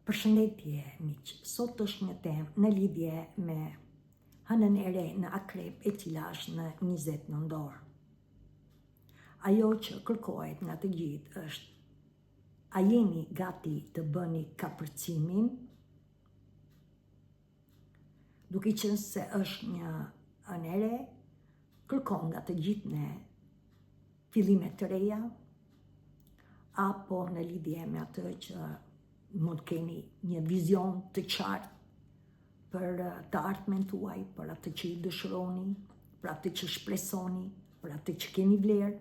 Përshëndetje miq, sot është një temë në lidhje me hënën e re në Akrep e cila është në 20 nëntor. Ajo që kërkohet nga të gjithë është a jeni gati të bëni kapërcimin? Duke qenë se është një hënë e re, kërkon nga të gjithë ne fillime të reja, apo në lidhje me atë që mund të keni një vizion të qartë për të ardhmen tuaj, për atë që ju dëshironi, për atë që shpresoni, për atë që keni vlerë,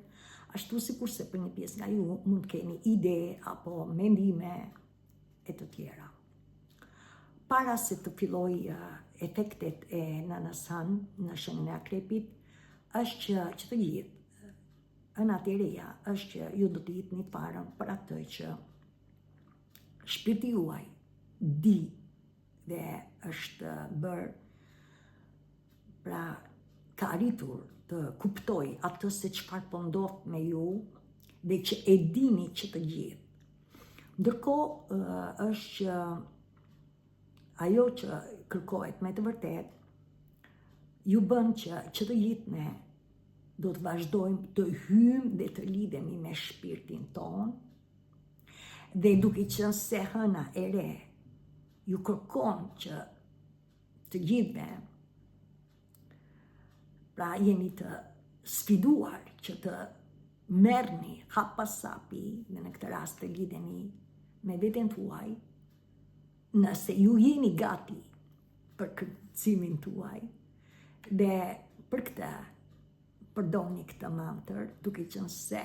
ashtu sikurse për një pjesë nga ju mund të keni ide apo mendime e të tjera. Para se të filloj efektet e nënës hënë në shenjën e akrepit, është që, që të gjithë hënat e reja është që ju do të jepni farën për atë që shpirti juaj di dhe është bërë pra ka arritur të kuptojë atë se çfarë po ndodh me ju dhe që e dini që të gjithë. Ndërkohë është që ajo që kërkohet me të vërtetë ju bën që që të gjithë ne do të vazhdojmë të hyjmë dhe të lidhemi me shpirtin tonë dhe duke qenë se hëna e re ju kërkon që të gjithëve pra jeni të sfiduar që të merrni hap pas hapi dhe në këtë rast të lidheni me veten tuaj nëse ju jeni gati për kërcimin tuaj dhe për këtë përdorni këtë mantër, duke qenë se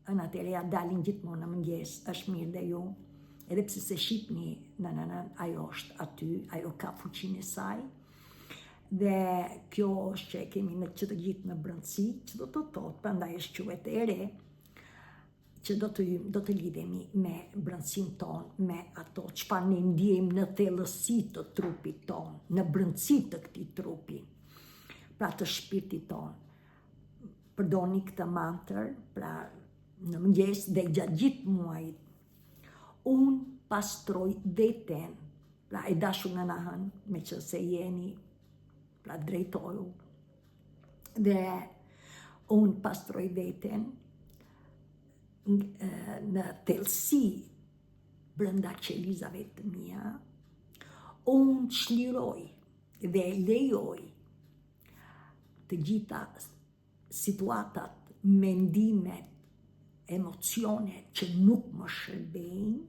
hënat e reja dalin gjithmonë në mëngjes, është mirë dhe ju, edhe pse s'e shihni nënën, ajo është aty, ajo ka fuqinë e saj, dhe kjo është që e kemi në që të gjithë në brendësi, që do të thotë, prandaj është quhet e re, që do të hyjmë, do të lidhemi me brendësinë tonë, me ato çfarë ne ndjejmë në thellësi të trupit tonë, në brendësi të këtij trupi, pra të shpirtit tonë. Përdorni këtë mantër, pra në mëngjes dhe gjatë gjithë muajit. Unë pastroj veten, pra e dashur nëna hënë, meqenëse jeni, pra drejtoju, Dhe unë pastroj veten në thellësi brenda qelizave të mia, unë çliroj dhe lejoj të gjitha situatat, mendimet, emocionet që nuk më shërbejnë,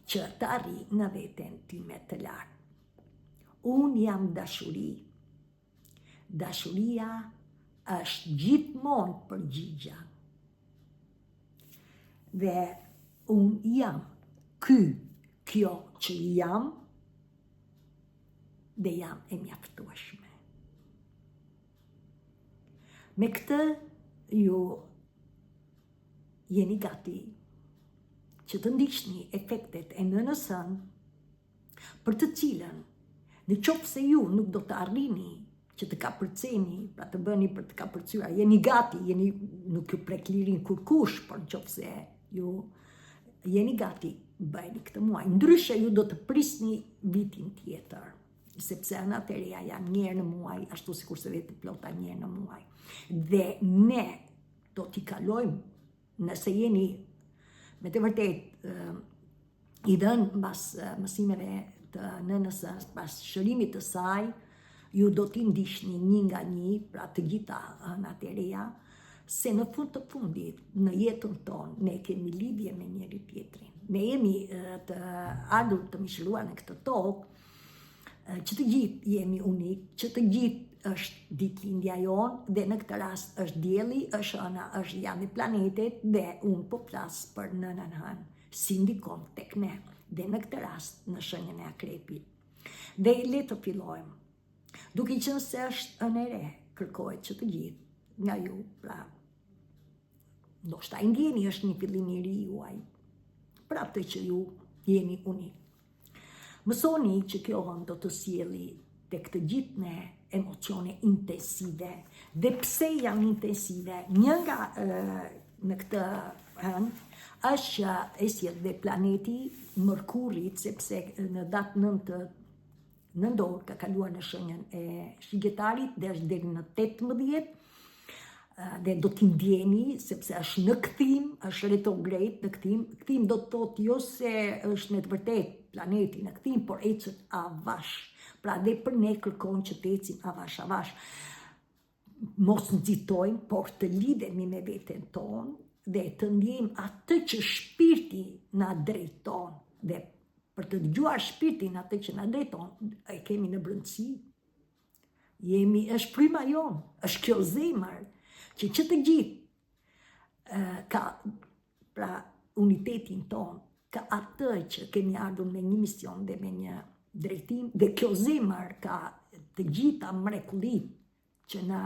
që të arrij në veten time të lartë. Unë jam dashuri. Dashuria është gjithmonë përgjigja. Dhe unë jam ky, kjo që jam, dhe jam e mjaftueshme. Me këtë ju jeni gati që të ndiqni efektet e nënës hënë për të cilën, në qoftë se ju nuk do të arrini që të kapërceni, pra të bëni për të kapërcyer, jeni gati, jeni nuk ju prek lirinë kurkush, por në qoftë se ju jeni gati, bëjeni këtë muaj. Ndryshe ju do të prisni vitin tjetër, sepse hënat e reja janë një herë në muaj, ashtu sikurse dhe të plota një herë në muaj. Dhe ne do t'i kalojmë nëse jeni me të vërtetë i dhënë mbas mësimeve të nënës pas shërimit të saj, ju do t'i ndiqni një nga një, pra të gjitha hënat e reja, se në fund të fundit, në jetën tonë, ne kemi lidhje me njëri tjetrin. Ne jemi të ardhur të mishëruar në këtë tokë, që të gjithë jemi unik, që të gjithë është ditëlindja jonë dhe në këtë rast është dielli, është hëna, është janë planetet dhe unë po flas për nënën hënë, si ndikon tek ne dhe në këtë rast në shenjën e akrepit. Dhe le të fillojmë. Duke qenë se është hënë e re, kërkohet që të gjithë nga ju, pra ndoshta e ndjeni është një fillim i ri juaj, për atë që ju jeni unik. Mësoni që kjo hënë do të sjelli tek të gjithë ne emocione intensive. Dhe pse janë intensive? Një nga në këtë Hënë, është që e sjell dhe planeti Mërkurit, sepse në datë 9 nëntor ka kaluar në shenjën e shigjetarit dhe është deri në 18 dhe do t'i ndjeni sepse është në kthim, është retrograde në kthim. Kthim do të thotë jo se është me të vërtetë planeti në kthim, por ecën avash. Pra dhe për ne kërkon që të ecim avash avash. Mos nxitojmë, por të lidhemi me veten tonë dhe të ndjejmë atë që shpirti na drejton dhe për të dëgjuar shpirtin atë që na drejton, e kemi në brendësi. Jemi, është fryma jonë, është kjo zemër, që që të gjithë ka pra unitetin tonë, ka atë që kemi ardhur me një mision dhe me një drejtim, dhe kjo zemër ka të gjitha mrekullitë që na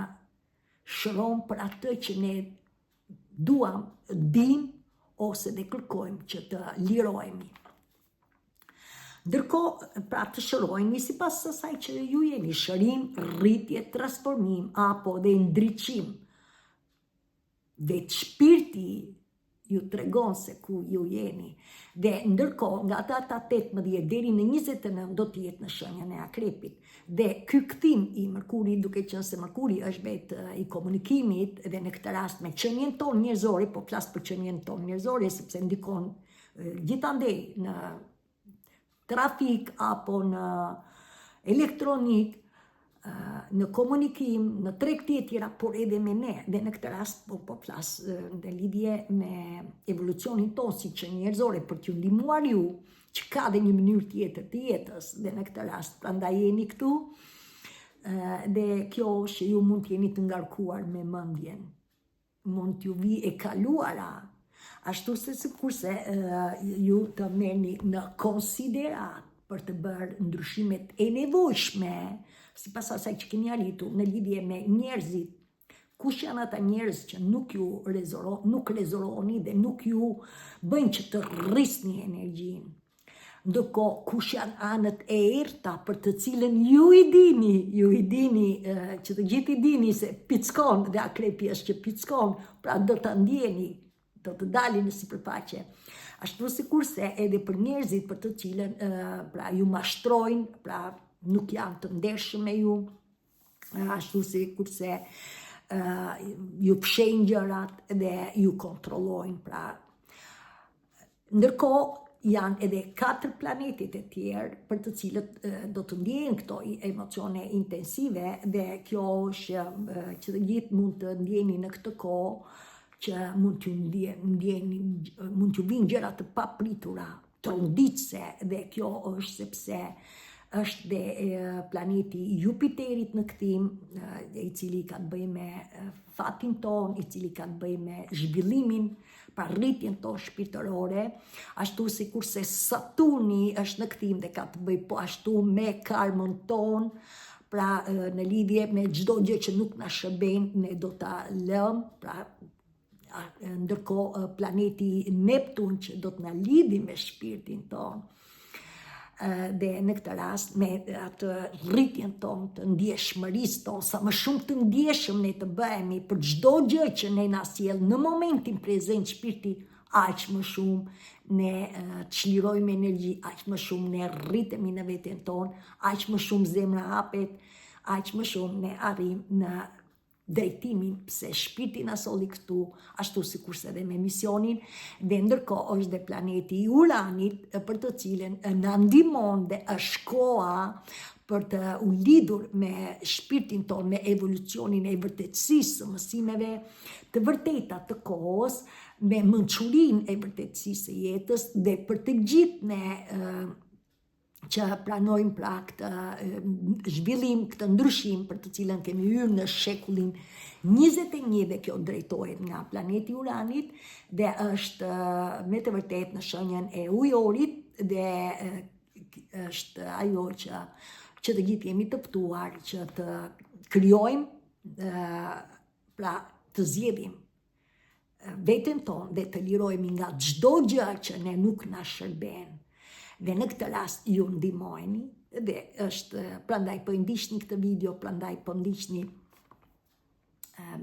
shëron për atë që ne duam, dim ose dhe kërkojmë që të lirohemi. Ndërkohë, pra të shërojmë sipas asaj që ju jeni, shërim, rritje, transformim apo dhe ndriçim. Vetë shpirti ju tregon se ku ju jeni. Dhe ndërkohë, nga data 18 deri në 29 do të jetë në shenjën e akrepit. Dhe ky kthim i Mërkurit, duke qenë se Mërkuri është vetë i komunikimit dhe në këtë rast me qenien tonë njerëzore, po flas për qenien tonë njerëzore sepse ndikon gjithandej në trafik apo në elektronik, në komunikim, në tregti e tjera, por edhe me ne. Dhe në këtë rast po, po flas në lidhje me evolucionin tonë si qenie njerëzore për t'ju ndihmuar ju që ka dhe një mënyrë tjetër të jetës dhe në këtë rast prandaj jeni këtu dhe kjo është që ju mund të jeni të ngarkuar me mendjen mund t'ju vijë e kaluara, ashtu se sikurse ju të merrni në konsideratë për të bërë ndryshimet e nevojshme, sipas asaj që keni arritur në lidhje me njerëzit, kush janë ata njerëz që nuk ju rezoro, nuk rezononi dhe nuk ju bëjnë që të rrisni energjinë. Ndërkohë, kush janë anët e errëta për të cilën ju i dini, ju i dini, që të gjithë i dini se pickon dhe akrepi është që pickon, pra do ta ndjeni, do të dalin në sipërfaqe. Ashtu sikurse edhe për njerëzit për të cilën pra ju mashtrojnë, pra nuk janë të ndershëm me ju, ashtu sikurse ju fshehin gjërat dhe ju kontrollojnë, pra Ndërkohë, janë edhe katër planetet e tjerë për të cilët do të ndjehen këto emocione intensive dhe kjo është që të gjithë mund të ndjeni në këtë kohë që mund t'ju ndjeni mund t'ju vijnë gjëra të papritura, tronditëse dhe kjo është sepse është dhe planeti i Jupiterit në kthim, i cili ka të bëjë me fatin tonë, i cili ka të bëjë me zhvillimin pra rritjen tonë shpirtërore, ashtu sikurse Saturni është në kthim dhe ka të bëjë po ashtu me karmën tonë, pra në lidhje me çdo gjë që nuk na shërben, ne do ta lëmë, pra ndërkohë planeti Neptun që do të na lidhi me shpirtin tonë dhe në këtë rast me atë rritjen tonë të ndjeshmërisë tonë, sa më shumë të ndjeshëm ne të bëhemi për çdo gjë që ne na sjell në momentin prezent shpirti, aq më shumë ne çlirojmë energji, aq më shumë ne rritemi në veten tonë, aq më shumë zemra hapet, aq më shumë ne arrijmë në drejtimin pse shpirti na solli këtu, ashtu sikurse edhe me misionin, dhe ndërkohë është dhe planeti i Uranit për të cilën na ndihmon dhe është koha për të u lidhur me shpirtin tonë, me evolucionin e vërtetësisë së mësimeve të vërteta të kohës, me mençurinë e vërtetësisë së jetës dhe për të gjithë ne që pranojmë pra këtë zhvillim, këtë ndryshim për të cilën kemi hyrë në shekullin 21 dhe kjo drejtohet nga planeti Uranit dhe është me të vërtetë në shenjën e ujorit dhe është ajo që që të gjithë jemi të ftuar që të krijojmë pra të zgjedhim veten tonë dhe të lirohemi nga çdo gjë që ne nuk na shërben. Dhe në këtë rast ju ndihmojeni dhe është prandaj po ndiqni këtë video, prandaj po ndiqni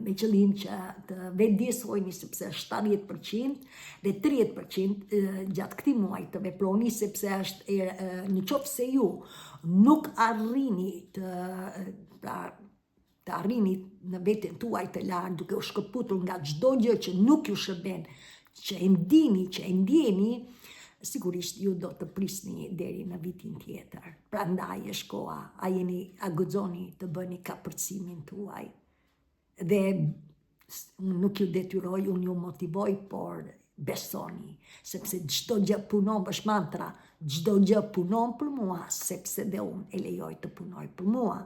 Me qëllim që të vetëdijesoheni sepse është 70% dhe 30% gjatë këtij muaji të veproni sepse është në qoftë se ju nuk arrini të pra të arrini në veten tuaj të lartë duke u shkëputur nga çdo gjë që nuk ju shërben, që e ndini, që e ndjeni, sigurisht ju do të prisni deri në vitin tjetër. Prandaj është koha, a jeni, a guxoni të bëni kapërcimin tuaj. Dhe unë nuk ju detyroj, unë ju motivoj, por besoni, sepse çdo gjë punon, është mantra, çdo gjë punon për mua, sepse dhe unë e lejoj të punojë për mua.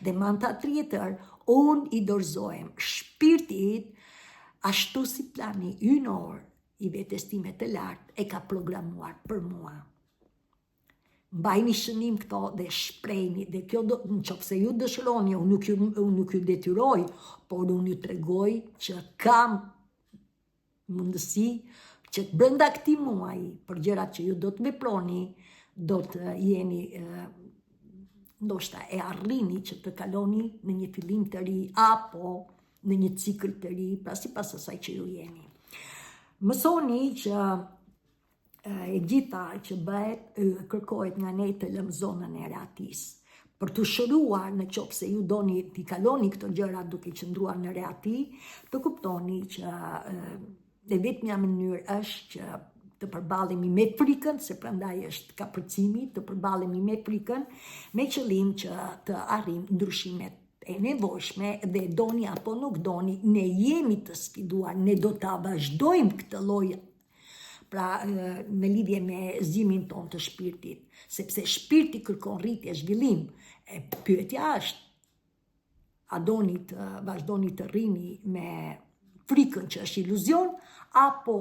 Dhe mantra tjetër, unë i dorëzohem shpirtit, ashtu si plani hyjnor i vetes time të lartë e ka programuar për mua. Mbajni shënim këto dhe shprehni dhe kjo do në qoftë se ju dëshironi, unë nuk ju unë nuk ju detyroj, por unë ju tregoj që kam mundësi që brenda këtij muaji për gjërat që ju do të veproni, do të jeni ndoshta e arrini që të kaloni në një fillim të ri apo në një cikël të ri, pra sipas asaj që ju jeni. Mësoni që e gjitha që bëhet, kërkohet nga ne të lëmë zonën e rehatisë. Për t'u shëruar në qoftë se ju doni t'i kaloni këto gjëra duke qëndruar në rehati, të kuptoni që e vetmja mënyrë është që të përballemi me frikën, se prandaj është kapërcimi, të përballemi me frikën, me qëllim që të arrijmë ndryshimet e nevojshme dhe doni apo nuk doni, ne jemi të sfiduar, ne do ta vazhdojmë këtë lloj pra në lidhje me zgjimin tonë të shpirtit, sepse shpirti kërkon rritje, zhvillim. E pyetja është, a doni të vazhdoni të rrini me frikën që është iluzion, apo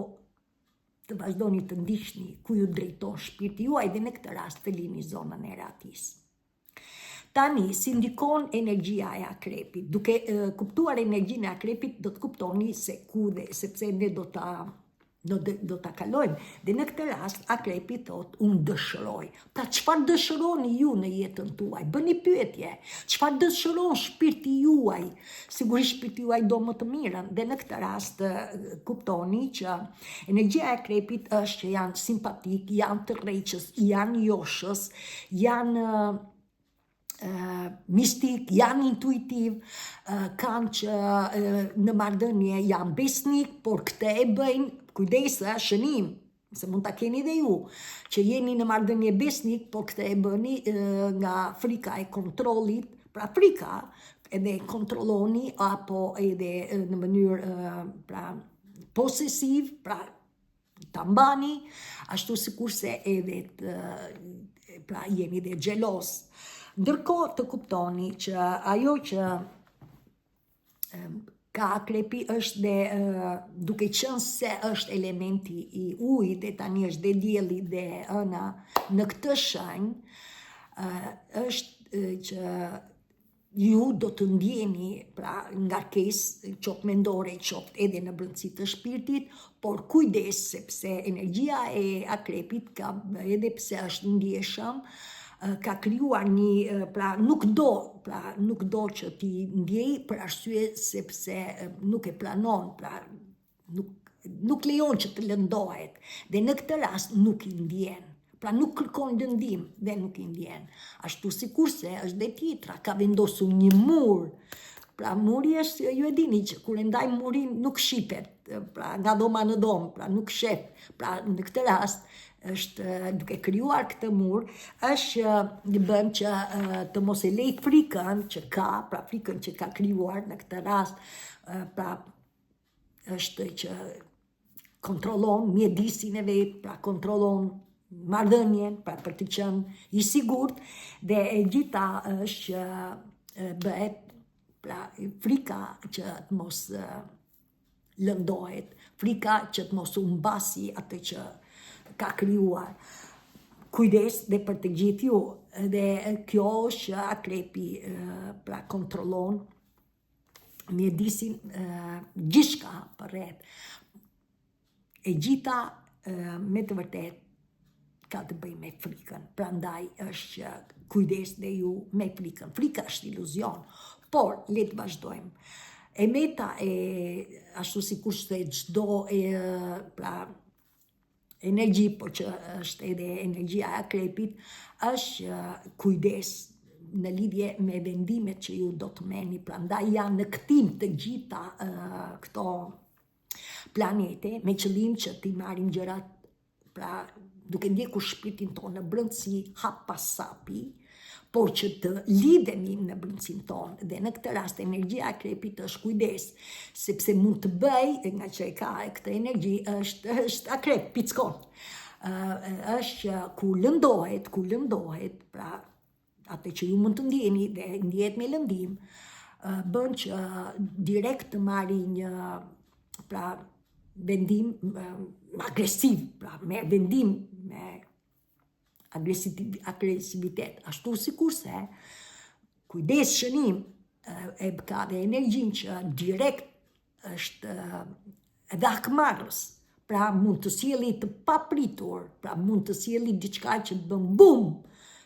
të vazhdoni të ndiqni ku ju drejton shpirti juaj dhe në këtë rast të lini zonën e rehatisë. Tani, si ndikon energjia e akrepit? Duke e, kuptuar energjinë e akrepit, do të kuptoni se ku dhe, sepse ne do ta do, do ta kalojmë. Dhe në këtë rast, akrepi thotë, unë dëshiroj. Pra, çfarë dëshironi ju në jetën tuaj? Bëni pyetje. Çfarë dëshiron shpirti juaj? Sigurisht shpirti juaj do më të mirën. Dhe në këtë rast, kuptoni që energjia e akrepit është që janë simpatik, janë tërheqës, janë joshës, janë mistik, janë intuitiv, kanë që në marrëdhënie janë besnik, por këtë e bëjnë, kujdes, shënim, se mund ta keni dhe ju, që jeni në marrëdhënie besnik, por këtë e bëni nga frika e kontrollit, pra frika edhe kontrolloni apo edhe në mënyrë pra posesiv, pra ta mbani, ashtu sikurse edhe të, pra jeni dhe xheloz. Ndërkohë të kuptoni që ajo që ka akrepi është dhe duke qenë se është elementi i ujit dhe tani është dhe dielli dhe hëna në këtë shenjë është që ju do të ndjeni pra ngarkesë qoftë mendore, qoftë edhe në brendësi të shpirtit, por kujdes sepse energjia e akrepit ka edhe pse është ndjeshëm, ka krijuar një pra nuk do, pra nuk do që t'i ndjejë për arsye sepse nuk e pranon, pra nuk nuk lejon që të lëndohet dhe në këtë rast nuk i ndjen. Pra nuk kërkon lëndim dhe nuk i ndjen. Ashtu sikurse është dhe tjetra, ka vendosur një mur. Pra muri është, ju e dini që kur e ndaj murin nuk shifet, pra nga dhoma në dhomë, pra nuk shef. Pra në këtë rast është duke krijuar këtë mur, është që bën që të mos e lejë frikën që ka, pra frikën që ka krijuar në këtë rast, pra është që kontrollon mjedisin e vet, pra kontrollon marrëdhënien, pra për të qenë i sigurt dhe e gjitha është që bëhet pra frika që të mos lëndohet, frika që të mos humbasi atë që ka krijuar. Kujdes dhe për të gjithë ju, dhe kjo është që akrepi pra kontrollon mjedisin gjithçka përreth. E gjitha me të vërtetë ka të bëjë me frikën. Prandaj është që kujdes dhe ju me frikën. Frika është iluzion, por le të vazhdojmë. E meta e ashtu sikurse çdo e pra energji, por që është edhe energjia e akrepit, është kujdes në lidhje me vendimet që ju do të merrni, prandaj janë në kthim të gjitha uh, këto planete me qëllim që t'i marrim gjërat pra duke ndjekur shpirtin tonë në brendësi hap pas hapi, por që të lidhemi në brendësinë tonë dhe në këtë rast energjia e akrepit është kujdes, sepse mund të bëjë, ngaqë e ka këtë energji, është, është akrep, pickon. Uh, është që kur lëndohet, kur lëndohet, pra atë që ju mund të ndjeni dhe ndjehet me lëndim, uh, bën që direkt të marri një pra vendim agresiv, pra merr vendim me agresivitet, ashtu sikurse kujdes shënim e ka dhe energjinë që direkt është edhe hakmarrës, pra mund të sjelli të papritur, pra mund të sjelli diçka që të bën bum,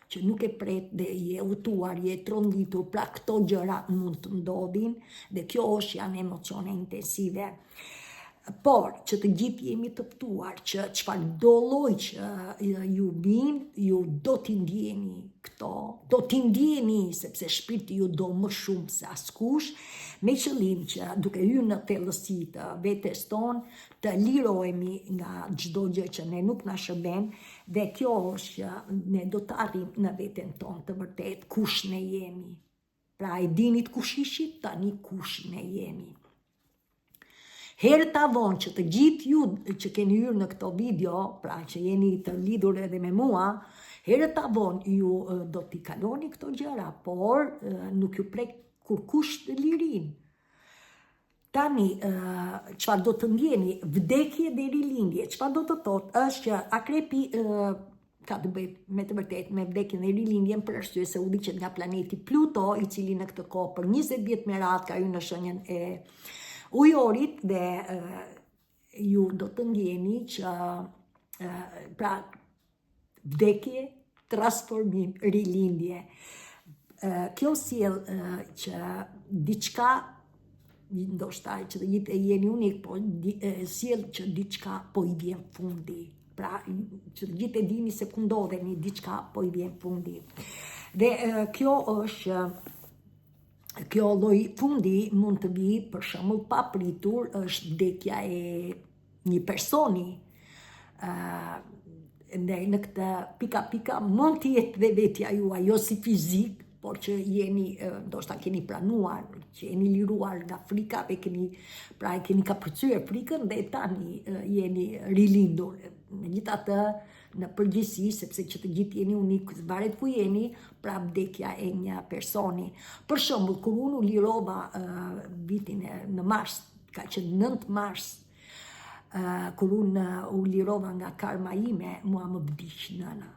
që nuk e pret dhe je hutuar, je tronditur, pra këto gjëra mund të ndodhin dhe kjo është janë emocione intensive. Por, që të gjithë jemi të ftuar, që çfarëdo lloj që ju vijnë, ju do t'i ndjeni këto, do t'i ndjeni, sepse shpirti ju do më shumë se askush, me qëllim që duke hyrë në thellësi të vetes tonë, të lirohemi nga çdo gjë që ne nuk na shërben, dhe kjo është që ne do të arrijmë në veten tonë të vërtetë, kush ne jemi. Pra e dinit kush ishit, tani kush ne jemi. Herët a vonë që të gjithë ju që keni hyrë në këto video, pra që jeni të lidhur edhe me mua, herët a vonë ju do t'i kaloni këto gjëra, por nuk ju prek kurkush lirinë. Tani, çfarë do të ndjeni, vdekje dhe rilindje, çfarë do të thotë është që akrepi ka të bëjë me të vërtetë me vdekjen dhe rilindjen për arsye se udhëhiqet nga planeti Pluto, i cili në këtë kohë për 20 vjet me radhë ka hyrë në shenjën e ujorit dhe ju do të ndjeni që pra vdekje, transformim, rilindje. Kjo sjell që diçka ndoshta që të gjithë jeni unik, po sjell që diçka po i vjen fundi. Pra, që të gjithë e dini se ku ndodheni, diçka po i vjen fundi. Dhe kjo është kjo lloj fundi mund të vijë për shembull papritur është vdekja e një personi ë dhe në këtë pika pika mund të jetë dhe vetja juaj, jo si fizik, por që jeni, ndoshta keni pranuar, që jeni liruar nga frika dhe keni, pra e keni kapërcyer frikën dhe tani jeni rilindur. Megjithatë, në përgjithësi, sepse që të gjithë jeni unik, varet ku jeni, pra vdekja e një personi. Për shembull, kur unë u lirova uh, vitin e, në mars, ka qenë 9 mars, uh, kur unë u lirova nga karma ime, mua më vdiq nëna.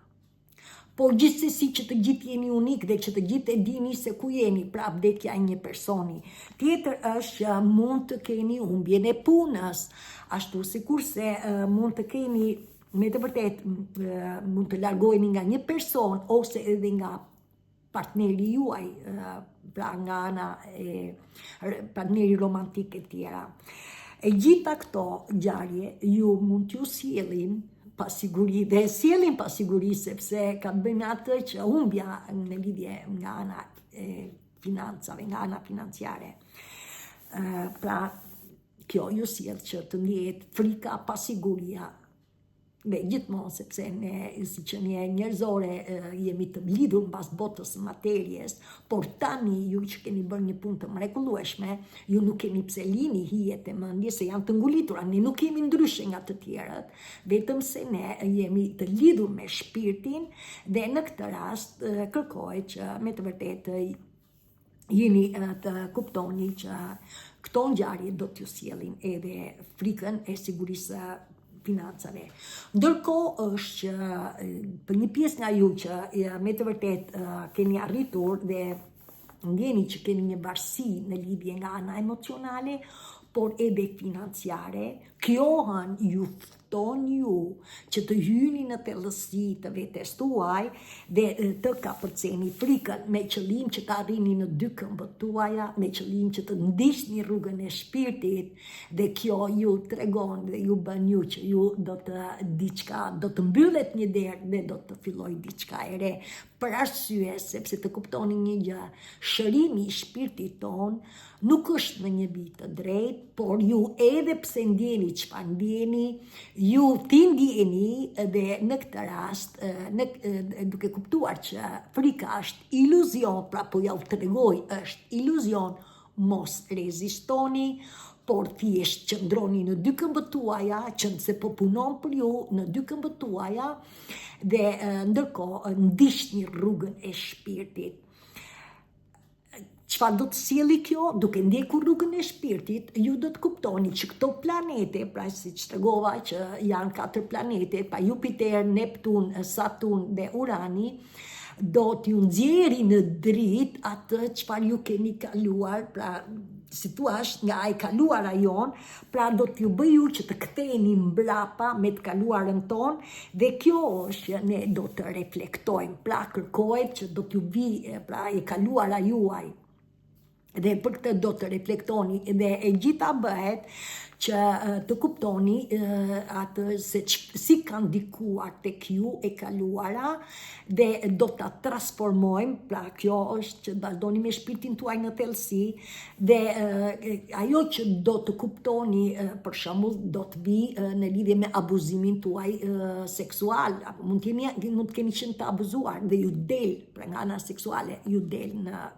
Por gjithsesi që të gjithë jeni unik dhe që të gjithë e dini se ku jeni, pra vdekja e një personi. Tjetër është që mund të keni humbjen e punës, ashtu sikurse mund të keni me të vërtetë mund të largoheni nga një person ose edhe nga partneri juaj, pra nga ana e partneri romantik e tjera. E gjitha këto ngjarje ju mund t'ju sjellin pasiguri dhe e sjellin pasiguri sepse ka të bëjë me atë që humbja në lidhje nga ana e financave, nga ana financiare. Pra, kjo ju sjell që të ndjehet frika, pasiguria, Dhe gjithmonë, sepse ne si qenie njerëzore jemi të lidhur mbas botës së materies, por tani ju që keni bërë një punë të mrekullueshme, ju nuk keni pse lini hijet e mendjes se janë të ngulitura, ne nuk jemi ndryshe nga të tjerët, vetëm se ne jemi të lidhur me shpirtin dhe në këtë rast kërkohet që me të vërtetë jeni të kuptoni që këto ngjarje do t'ju sjellin edhe frikën e sigurisë së financave. Ndërkohë është që për një pjesë nga ju që me të vërtetë keni arritur dhe ndjeni që keni një varësi në lidhje nga ana emocionale, por edhe financiare, Kjo hënë ju fton ju që të hyni në thellësi të vetes tuaj dhe të kapërceni frikën me qëllim që të arrini në dy këmbët tuaja, me qëllim që të ndiqni rrugën e shpirtit dhe kjo ju tregon dhe ju bën ju që ju do të diçka, do të mbyllet një derë dhe do të fillojë diçka e re. Për arsye sepse të kuptoni një gjë, shërimi i shpirtit tonë nuk është në një vijë të drejtë, por ju edhe pse ndjeni çfarë ndjeni, ju t'i ndjeni dhe në këtë rast, në, duke kuptuar që frika është iluzion, pra po jua tregoj është iluzion, mos rezistoni, por thjesht qëndroni në dy këmbët tuaja, që nëse po punon për ju në dy këmbët tuaja, dhe ndërkohë ndiqni rrugën e shpirtit. Çfarë do të sjelli kjo? Duke ndjekur rrugën e shpirtit, ju do të kuptoni që këto planete, pra siç tregova që janë katër planete, pra Jupiter, Neptun, Saturn dhe Urani, do t'ju nxjerri në dritë atë çfarë ju keni kaluar, pra si thua është nga e kaluara jonë, Pra do t'ju bëjë ju që të ktheheni mbrapa me të kaluarën tonë dhe kjo është që ne do të reflektojmë. Pra kërkohet që do t'ju vijë pra e kaluara juaj dhe për këtë do të reflektoni dhe e gjitha bëhet që të kuptoni atë se ç, si ka ndikuar tek ju e kaluara dhe do ta transformojmë, pra kjo është që vazhdoni me shpirtin tuaj në thellësi dhe ajo që do të kuptoni për shembull do të vijë në lidhje me abuzimin tuaj seksual, apo mund të jeni mund të keni qenë të abuzuar dhe ju del pra nga ana seksuale, ju del në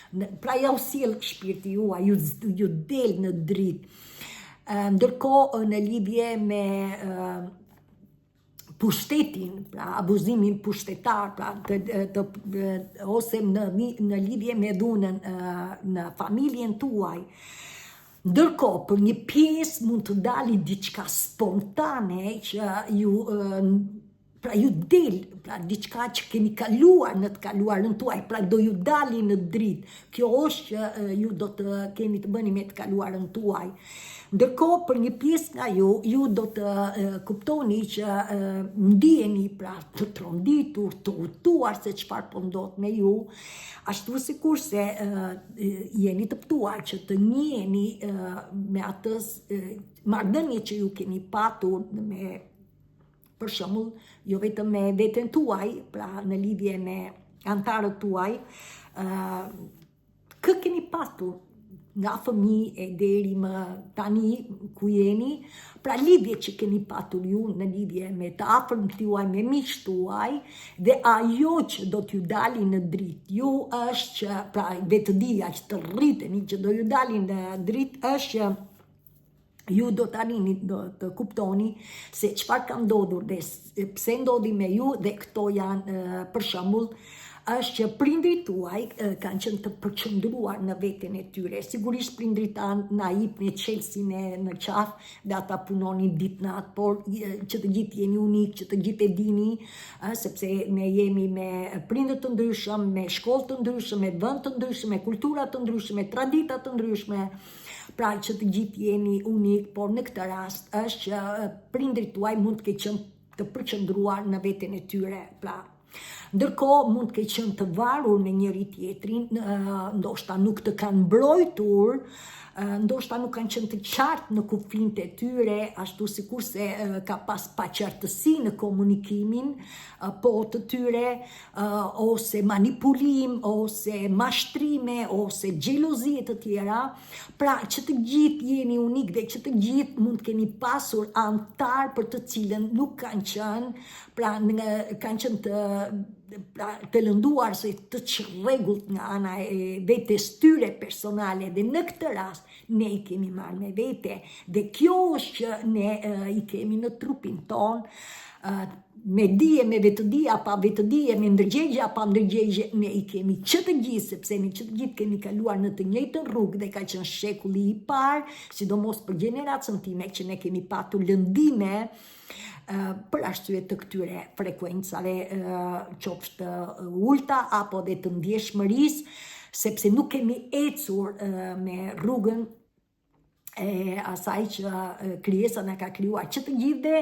në pra jau sjell shpirti juaj, ju ju del në dritë. Ndërkohë në lidhje me pushtetin, pra abuzimin pushtetar, pra të, të, ose në, në lidhje me dhunën në familjen tuaj. Ndërkohë, për një pjesë mund të dali diçka spontane që ju pra ju del, pra diçka që keni kaluar në të kaluarën tuaj, pra do ju dali në dritë. Kjo është që ju do të keni të bëni me të kaluarën tuaj. Ndërkohë, për një pjesë nga ju, ju do të kuptoni që ndiheni pra të tronditur, të hutuar se çfarë po ndodh me ju, ashtu sikurse jeni të ftuar që të njiheni me atë marrëdhënie që ju keni patur me për shembull, jo vetëm me veten tuaj, pra në lidhje me anëtarët tuaj, Kë keni patur nga fëmijë e deri më tani ku jeni, pra lidhjet që keni patur ju në lidhje me të afërmit tuaj, me miqtë tuaj dhe ajo që do t'ju dali në dritë ju është që pra vetëdija që të rriteni që do ju dali në dritë është që ju do të arrini, do të kuptoni se çfarë ka ndodhur dhe pse ndodhi me ju dhe këto janë për shembull është që prindërit tuaj kanë qenë të përqendruar në veten e tyre. Sigurisht prindërit tanë na jipnin çelësin e në qafë dhe ata punonin ditë natë, por që të gjithë jeni unik, që të gjithë e dini, sepse ne jemi me prindër të ndryshëm, me shkollë të ndryshëm, me vend të ndryshëm, me kultura të ndryshme, me tradita të ndryshme. Pra që të gjithë jeni unik, por në këtë rast është që prindërit tuaj mund të kenë qenë të përqendruar në veten e tyre. Pra, ndërkohë mund të kenë qenë të varur me njëri tjetrin, ndoshta nuk të kanë mbrojtur, ndoshta nuk kanë qenë të qartë në kufinjtë e tyre, ashtu sikurse ka pas paqartësi në komunikimin po të tyre, ose manipulim, ose mashtrime, ose xhelozi e të tjera, pra që të gjithë jeni unik dhe që të gjithë mund të keni pasur anëtarë për të cilën nuk kanë qenë, pra në, kanë qenë të pra, të lënduar se të çrregullt nga ana e vetes tyre personale dhe në këtë rast ne i kemi marrë me vete dhe kjo është që ne e, i kemi në trupin tonë me dije, me vetëdije, pa vetëdije, me ndërgjegje, pa ndërgjegje, ne i kemi që të gjithë, sepse ne që të gjithë kemi kaluar në të njëjtën rrugë dhe ka qenë shekulli i parë, sidomos për gjeneracën time që ne kemi patur lëndime për arsye të këtyre frekuencave qoftë të ulta apo dhe të ndjeshmërisë, sepse nuk kemi ecur me rrugën. E asaj që krijesa na ka krijuar që të gjithëve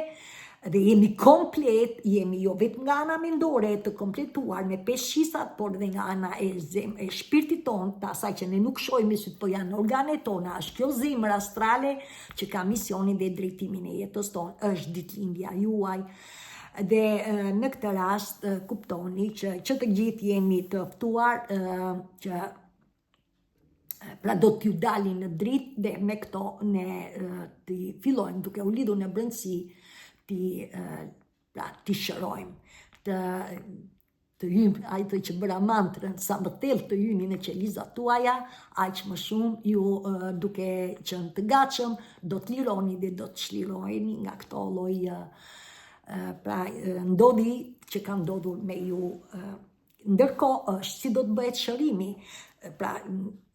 dhe jemi komplet, jemi jo vetëm nga ana mendore të kompletuar me pesë shqisat, por dhe nga ana e zem, e shpirtit tonë, të asaj që ne nuk shohim me sytë, po janë organet tona, është kjo zemër astrale që ka misionin dhe drejtimin e jetës tonë, është ditëlindja juaj. Dhe në këtë rast kuptoni që që të gjithë jemi të ftuar që pra do t'ju dalin në dritë dhe me këto ne t'i fillojmë duke u lidhur në brendësi t'i pra t'i shërojmë të të hyjmë atë që bëra mantrën sa më thellë të hyni në qelizat tuaja aq më shumë ju duke qenë të gatshëm do të lironi dhe do të çliroheni nga këto lloj pra ndodhi që ka ndodhur me ju Ndërkohë është si do të bëhet shërimi, pra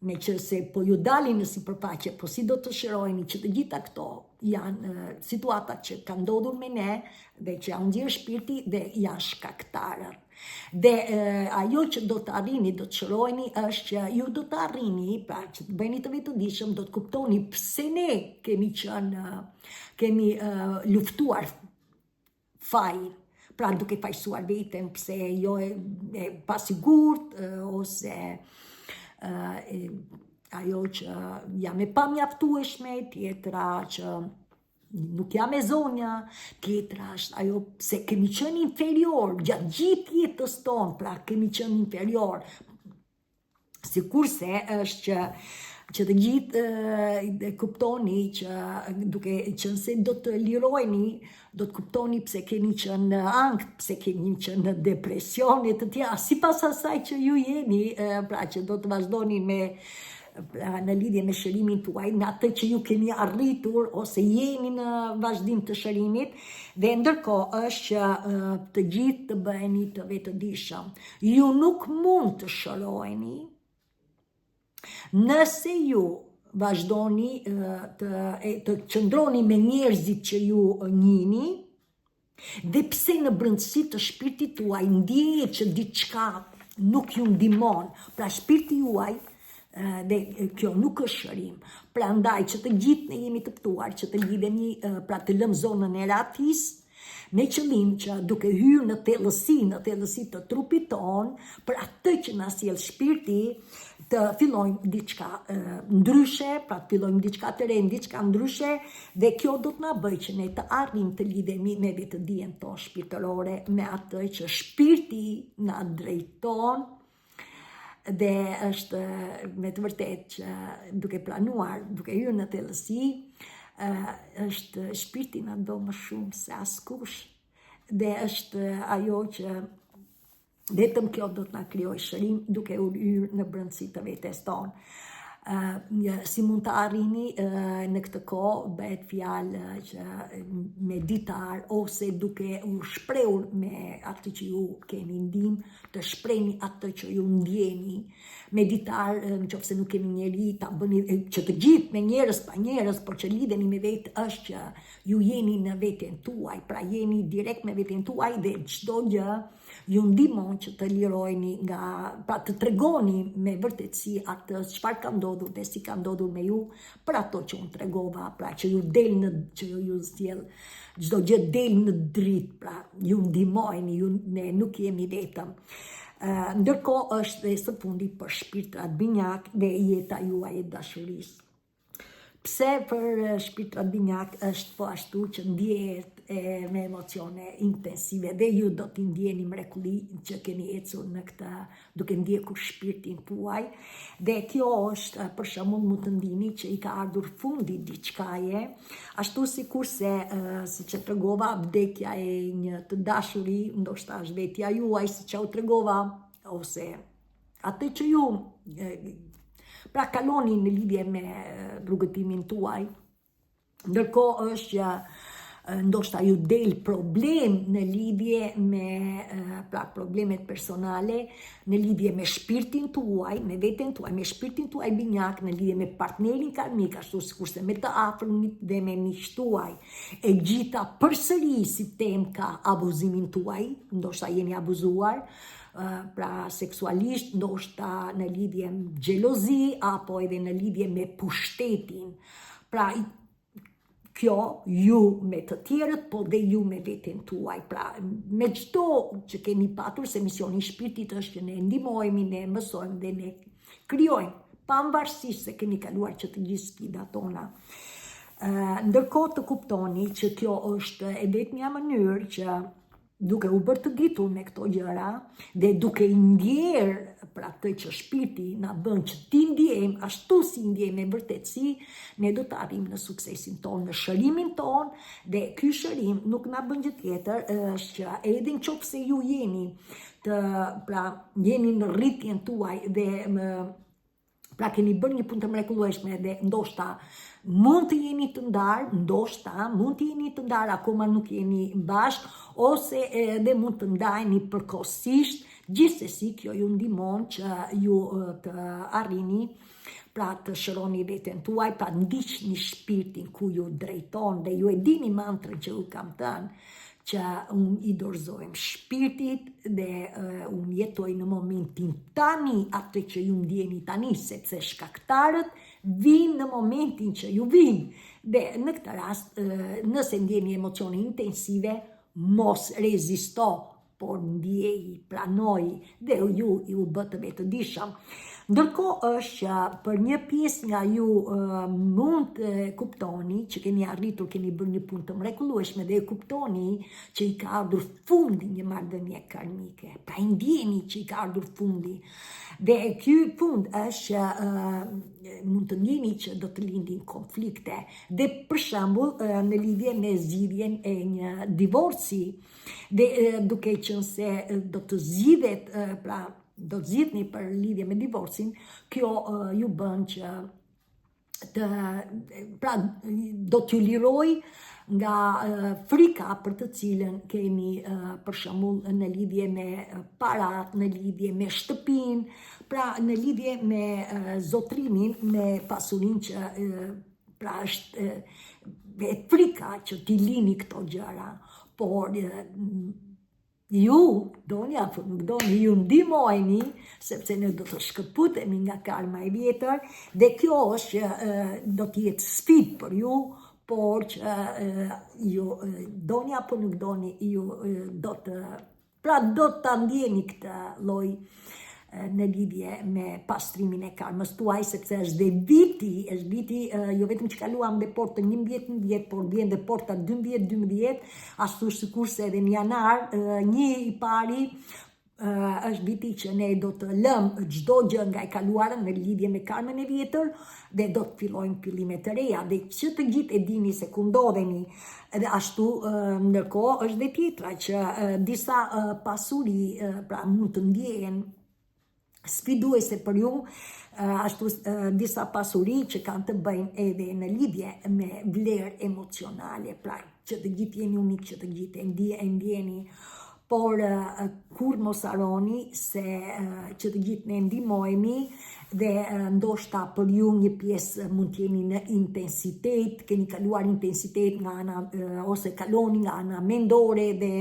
meqenëse po ju dalin në sipërfaqe, po si do të shëroheni që të gjitha këto janë situatat që kanë ndodhur me ne dhe që janë nxjerrë shpirti dhe janë shkaktarët. Dhe e, ajo që do të arrini, do të shëroheni është që ju do të arrini, pra që të bëheni të vetëdijshëm, do të kuptoni pse ne kemi qenë kemi uh, luftuar fajin, pra duke fajësuar veten pse jo e, e pasigurt ose e, ajo që jam e pamjaftueshme, tjetra që nuk jam e zonja, tjetra është ajo pse kemi qenë inferior gjatë gjithë jetës tonë, pra kemi qenë inferior, Sikurse është që që të gjithë e kuptoni që duke qenë se do të liroheni, do të kuptoni pse keni qenë në ankth, pse keni qenë në depresion e të tjera, sipas asaj që ju jeni, pra që do të vazhdoni me pra, në lidhje me shërimin tuaj, në atë që ju keni arritur ose jeni në vazhdim të shërimit, dhe ndërkohë është që të gjithë të bëheni të vetëdijshëm. Ju nuk mund të shëroheni nëse ju vazhdoni të, të qëndroni me njerëzit që ju njihni, dhe pse në brendësi të shpirtit tuaj ndjehet që diçka nuk ju ndihmon, pra shpirti juaj dhe kjo nuk është shërim. Prandaj që të gjithë ne jemi të ftuar që të lidhemi, pra të lëmë zonën e rahatisë, me qëllim që duke hyrë në thellësi, në thellësi të trupit tonë, për atë që na sjell shpirti, të fillojmë diçka ndryshe, pra të fillojmë diçka të re, diçka ndryshe, dhe kjo do të na bëjë që ne të arrijmë të lidhemi me vetëdijen tonë shpirtërore, me atë që shpirti na drejton, dhe është me të vërtetë që duke pranuar, duke hyrë në thellësi, është shpirti na do më shumë se askush dhe është ajo që vetëm kjo do të na krijojë shërim duke u hyrë në brendësi të vetes tonë. Uh, si mund të arrini uh, në këtë kohë bëhet fjalë uh, që me ditar ose duke u shprehur me atë që ju keni ndihmë të shprehni atë që ju ndjeni me ditar, në qoftë se nuk keni njeri, ta bëni që të gjithë me njerëz pa njerëz, por që lidheni me vetë është që ju jeni në veten tuaj, pra jeni direkt me veten tuaj dhe çdo gjë ju ndihmon që të liroheni nga, pra të tregoni me vërtetësi atë çfarë ka ndodhur dhe si ka ndodhur me ju, për ato që unë tregova, pra që ju del në që ju sjell çdo gjë del në dritë, pra ju ndihmojeni, ju ne nuk jemi vetëm. Uh, ndërkohë është dhe së fundi për shpirtrat binjakë dhe jeta juaj e dashurisë. Pse për shpirtrat binjakë është po ashtu që ndjehet e, me emocione intensive dhe ju do t'i ndjeni mrekulli që keni ecur në këtë duke ndjekur shpirtin tuaj dhe kjo është për shembull mund të ndini që i ka ardhur fundi diçkaje, ashtu sikurse siç e tregova vdekja e një të dashuri, ndoshta është vetja juaj siç jua tregova ose atë që ju pra kaloni në lidhje me rrugëtimin tuaj Ndërkohë është që ndoshta ju del problem në lidhje me pra problemet personale, në lidhje me shpirtin tuaj, me veten tuaj, me shpirtin tuaj binjak, në lidhje me partnerin karmik, ashtu sikurse me të afërmit dhe me miqtë tuaj. E gjitha përsëri si temë ka abuzimin tuaj, ndoshta jeni abuzuar, pra seksualisht, ndoshta në lidhje me xhelozi apo edhe në lidhje me pushtetin. Pra, kjo ju me të tjerët, po dhe ju me veten tuaj. Pra, me çdo që keni patur, se misioni i shpirtit është që ne ndihmojmë, ne mësojmë dhe ne krijojmë, pavarësisht se kemi kaluar që të gjithë sfidat tona. Ndërkohë të kuptoni që kjo është e vetmja mënyrë që duke u bërë të ditur me këto gjëra dhe duke i ndjerë pra atë që shpirti na bën që t'i ndjejmë ashtu si i ndjejmë me vërtetësi, ne do të arrijmë në suksesin tonë, në shërimin tonë dhe ky shërim nuk na bën gjë tjetër, është që edhe në qoftë se ju jeni të pra jeni në rritjen tuaj dhe më Pra keni bërë një punë të mrekullueshme dhe ndoshta mund të jeni të ndarë, ndoshta mund të jeni të ndarë akoma nuk jeni bashkë ose edhe mund të ndaheni përkohësisht, gjithsesi kjo ju ndihmon që ju të arrini pra të shëroni veten tuaj, pra ndiqni shpirtin ku ju drejton dhe ju e dini mantrën që ju kam thënë, që unë i dorëzohem shpirtit dhe uh, unë jetoj në momentin tani atë që ju ndjeni tani, sepse shkaktarët vijnë në momentin që ju vijnë. Dhe në këtë rast, uh, nëse ndjeni emocione intensive, mos rezisto, por ndjeji, pranoji dhe ju ju bë të vetëdijshëm. Ndërkohë është që për një pjesë nga ju mund të kuptoni që keni arritur, keni bërë një punë të mrekullueshme dhe e kuptoni që i ka ardhur fundi një marrëdhënie karmike. Pra e ndjeni që i ka ardhur fundi. Dhe ky fund është që uh, mund të ndjeni që do të lindin konflikte. Dhe për shembull në lidhje me zgjidhjen e një divorci, Dhe duke qenë se do të zgjidhet, pra do të zgjidhni për lidhje me divorcin, kjo ju bën që të pra do t'ju lirojë nga frika për të cilën keni për shembull në lidhje me parat, në lidhje me shtëpinë, pra në lidhje me zotrimin, me pasurinë që Pra është e frika që t'i lini këto gjëra, por ju doni apo nuk doni, ju ndihmojeni, sepse ne do të shkëputemi nga karma e vjetër, dhe kjo është që do të jetë sfidë për ju, por që ju doni apo nuk doni, ju do të Pra do ta ndjeni këtë lloj në lidhje me pastrimin e karmës tuaj, sepse është dhe viti, është viti jo vetëm që kaluam dhe portën 11 11, por vjen dhe porta 12 12, ashtu sikurse edhe në janar, një i pari është viti që ne do të lëmë çdo gjë nga e kaluara në lidhje me karmën e vjetër dhe do të fillojmë fillime të reja dhe që të gjithë e dini se ku ndodheni Edhe ashtu ndërkohë është dhe tjetra që disa pasuri pra mund të ndjehen sfiduese për ju, ashtu disa pasuri që kanë të bëjnë edhe në lidhje me vlerë emocionale, pra që të gjithë jeni unik, që të gjithë e ndje, e ndjeni, por kurrë mos harroni se që të gjithë ne ndihmohemi dhe ndoshta për ju një pjesë mund të jeni në intensitet, keni kaluar intensitet nga ana ose kaloni nga ana mendore dhe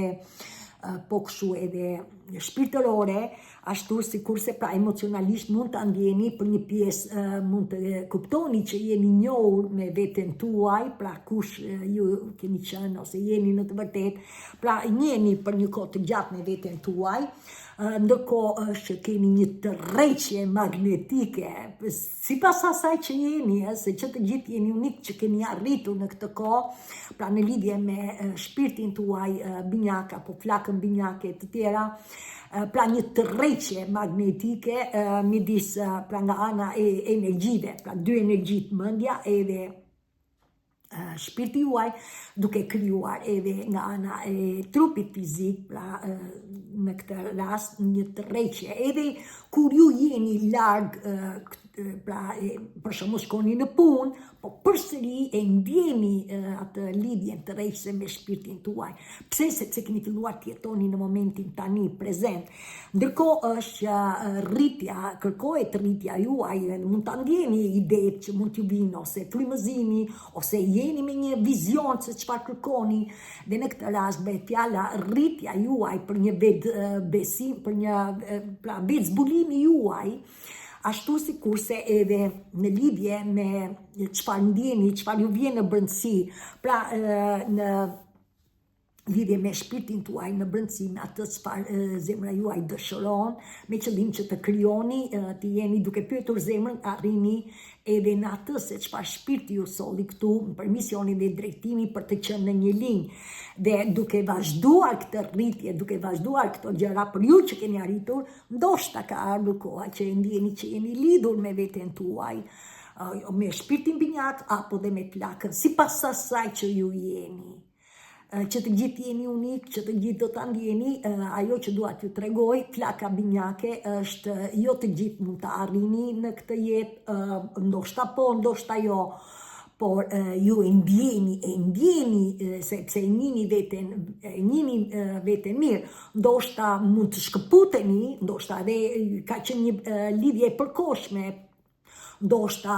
po kështu edhe shpirtërore, ashtu sikurse pra emocionalisht mund ta ndjeni për një pjesë mund të kuptoni që jeni njohur me veten tuaj, pra kush ju keni qenë ose jeni në të vërtetë, pra njiheni për një kohë të gjatë me veten tuaj, ndërkohë është që keni një tërheqje magnetike, sipas asaj që jeni, se që të gjithë jeni unik që keni arritur në këtë kohë, pra në lidhje me shpirtin tuaj binjak apo flakën binjake të tjera, pra një tërheqje magnetike midis pra nga ana e energjive, pra dy energjitë mendja edhe shpirti juaj, duke krijuar edhe nga ana e trupit fizik, pra në këtë rast një tërheqje. Edhe kur ju jeni larg, pra për shembull shkoni në punë, po përsëri e ndjeni atë lidhjen tërheqëse me shpirtin tuaj. Pse? Sepse keni filluar të jetoni në momentin tani prezent. Ndërkohë është që rritja, kërkohet rritja juaj, mund ta ndjeni idetë që mund t'ju vinë ose frymëzimi ose jeni me një vizion se çfarë kërkoni dhe në këtë rast bëhet fjala rritja juaj për një vetëbesim, për një pra vetëzbulimi juaj. Ashtu sikurse edhe në lidhje me çfarë ndjeni, çfarë ju vjen në brendësi, pra në lidhje me shpirtin tuaj në brendësi, me atë çfarë zemra juaj dëshiron, me qëllim që të krijoni, të jeni duke pyetur zemrën, arrini edhe në atë se çfarë shpirti ju solli këtu për misionin dhe drejtimin për të qenë në një linjë. Dhe duke vazhduar këtë rritje, duke vazhduar këto gjëra për ju që keni arritur, ndoshta ka ardhur koha që e ndjeni që jeni lidhur me veten tuaj, me shpirtin binjak apo dhe me flakën, sipas asaj që ju jeni që të gjithë jeni unik, që të gjithë do ta ndjeni, ajo që dua t'ju tregoj, flaka binjake është jo të gjithë mund ta arrini në këtë jetë, ndoshta po, ndoshta jo, por ju e ndjeni, e ndjeni sepse e njihni veten, e njihni veten mirë, ndoshta mund të shkëputeni, ndoshta edhe ka qenë një lidhje e përkohshme, Ndoshta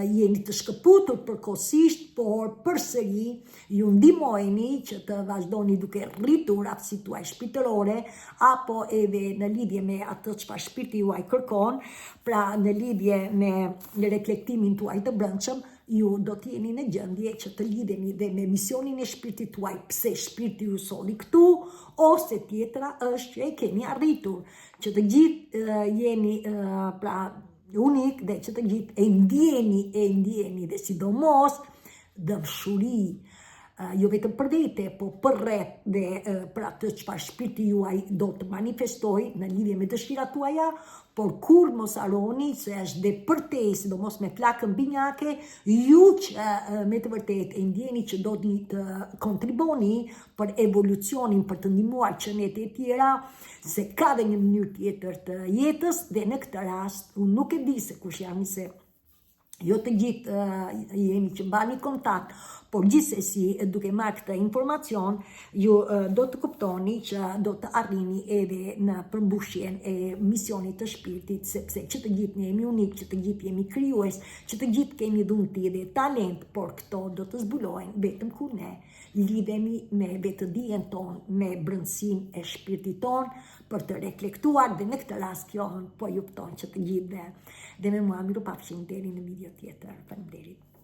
jeni të shkëputur përkohësisht, por përsëri ju ndihmojeni që të vazhdoni duke rritur aftësitë tuaj shpirtërore apo edhe në lidhje me atë çfarë shpirti juaj kërkon, pra në lidhje me reflektimin tuaj të brendshëm, ju do të jeni në gjendje që të lidheni dhe me misionin e shpirtit tuaj, pse shpirti ju solli këtu, ose tjetra është që e keni arritur, që të gjithë jeni pra unik dhe që të gjithë e ndjeni, e ndjeni dhe sidomos dhembshuri, jo vetëm për vete, po përreth dhe për atë çfarë shpirti juaj do të manifestojë në lidhje me dëshirat tuaja, por kurrë mos harroni se është dhe përtej, sidomos me flakën binjake, ju që me të vërtetë e ndjeni që do të kontriboni për evolucionin, për të ndihmuar qeniet e tjera, se ka dhe një mënyrë tjetër të jetës dhe në këtë rast unë nuk e di se kush jam se jo të gjithë uh, jeni që mbani kontakt, por gjithsesi duke marrë këtë informacion, ju uh, do të kuptoni që do të arrini edhe në përmbushjen e misionit të shpirtit, sepse që të gjithë ne jemi unik, që të gjithë jemi krijues, që të gjithë kemi dhunti dhe talent, por këto do të zbulohen vetëm kur ne lidhemi me vetëdijen tonë, me brendësinë e shpirtit tonë, për të reflektuar dhe në këtë rast kjo po ju fton që të gjithëve. Dhe me mua mirupafshim deri në video tjetër. Faleminderit.